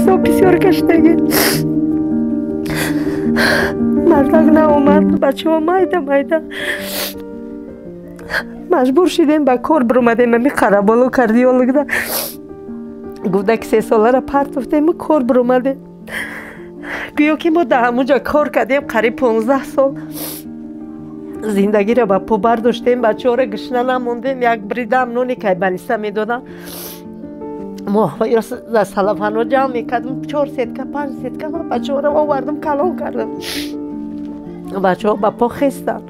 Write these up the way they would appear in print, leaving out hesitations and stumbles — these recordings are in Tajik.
Азоб бисёр кашидагӣ. Мардак наомад, бачаҳо майда майда. Маҷбур шидем ба кор биромадем, ами қараболо кардиологда. Гуфта ки 3 солара партофтем, кор биромадем. Гӯё ки мо дар ҳамунҷа кор кардем қариб 15 сол. Зиндагиро ба по бардоштем, бачаҳоро гушна намондем, як бридам нони кайбаниса медодам. Мо дар салафанҳо ҷамъ мекардем, чор сетка, панҷ сетка. Ман бачаҳоро овардам, калон кардам, бачаҳо ба по хестанд.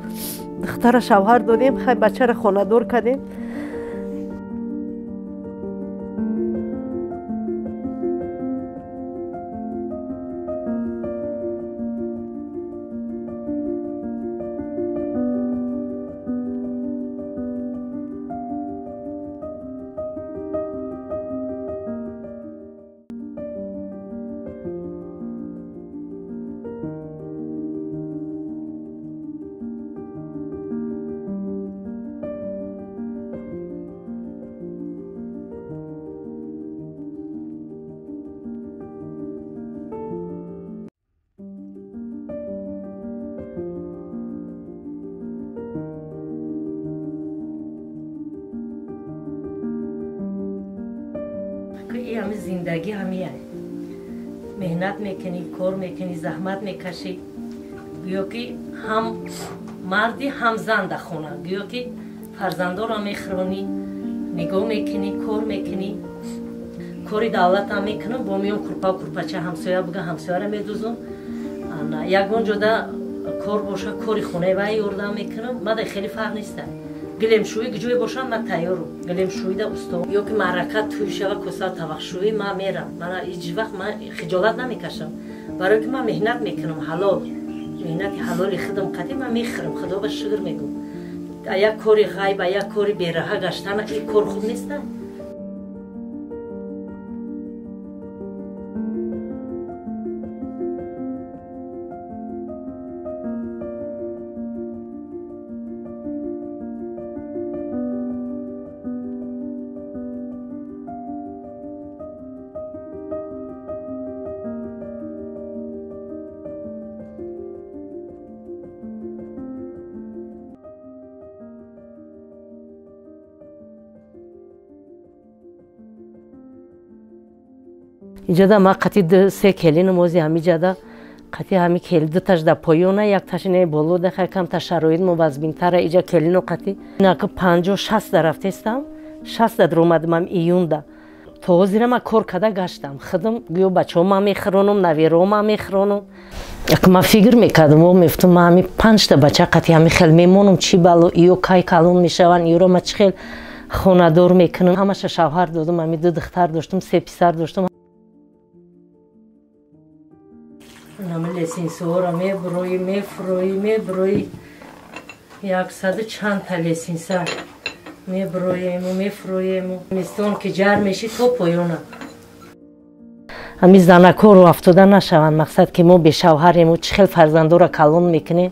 Духтара шавҳар додем, хай, бачаро хонадор кардем. Ҳами зиндагӣ ҳамия: меҳнат мекунӣ, кор мекунӣ, заҳмат мекашӣ. Гӯё ки ҳам марди, ҳам зан дар хона, гӯё ки фарзандоро мехӯронӣ, нигоҳ мекунӣ, кор мекунӣ. Кори давлатам мекунам, бо миён курпа, курпача ҳамсоя буга, ҳамсояро медузум. Ягон ҷода кор боша, кори хонаи вай ёрдам мекунам. Мада хеле фарқ неста, гилемшӯӣ ҷое бошам, ман тайёрам, гилемшӯида усто, ё ки маърака тӯй шава, коса тавақшӯӣ, ман мерам. Мана ҳеҷ вақт ман хиҷолат намекашам, барое ки ман меҳнат мекунам ҳалол, меҳнати ҳалоли худам қадим ман мехӯрам, худо ба шукр мегӯм. Як кори ғайб, як кори бераҳа гаштана, ин кор хуб неста. Иҷода ма қати се келинам ози ҳамиҷада, қати ҳами кел дуташ да поёна, якташ не боло да. Хай, камта шароит мо вазбинтара иҷа келино қати. Нака 50-60 да рафтестам, 60 да даромадам июнда. То ҳозира ма кор када гаштам худам, гӯё бачаҳо ма мехӯронам, наверо ма мехӯронам. Ма фикр мекардам, о мефтум, ма ҳами панҷта бача қати ҳами хел мемонам, чӣ бало, иё кай калон мешаванд, иёро ма чӣ хел хонадор мекунам? Ҳамаша шавҳар додам, ҳами ду духтар доштам, се писар доштам. Нами лестницаҳоро мебуроӣ, мефуроӣ, мебуроӣ, яксаду чандта лестница мебуроему, мефуроему. Мистон ки ҷар мешӣ то поёна. Ҳами занакҳоро афтода нашаванд, мақсад ки мо бешавҳарему чӣ хел фарзандоро калон мекунем.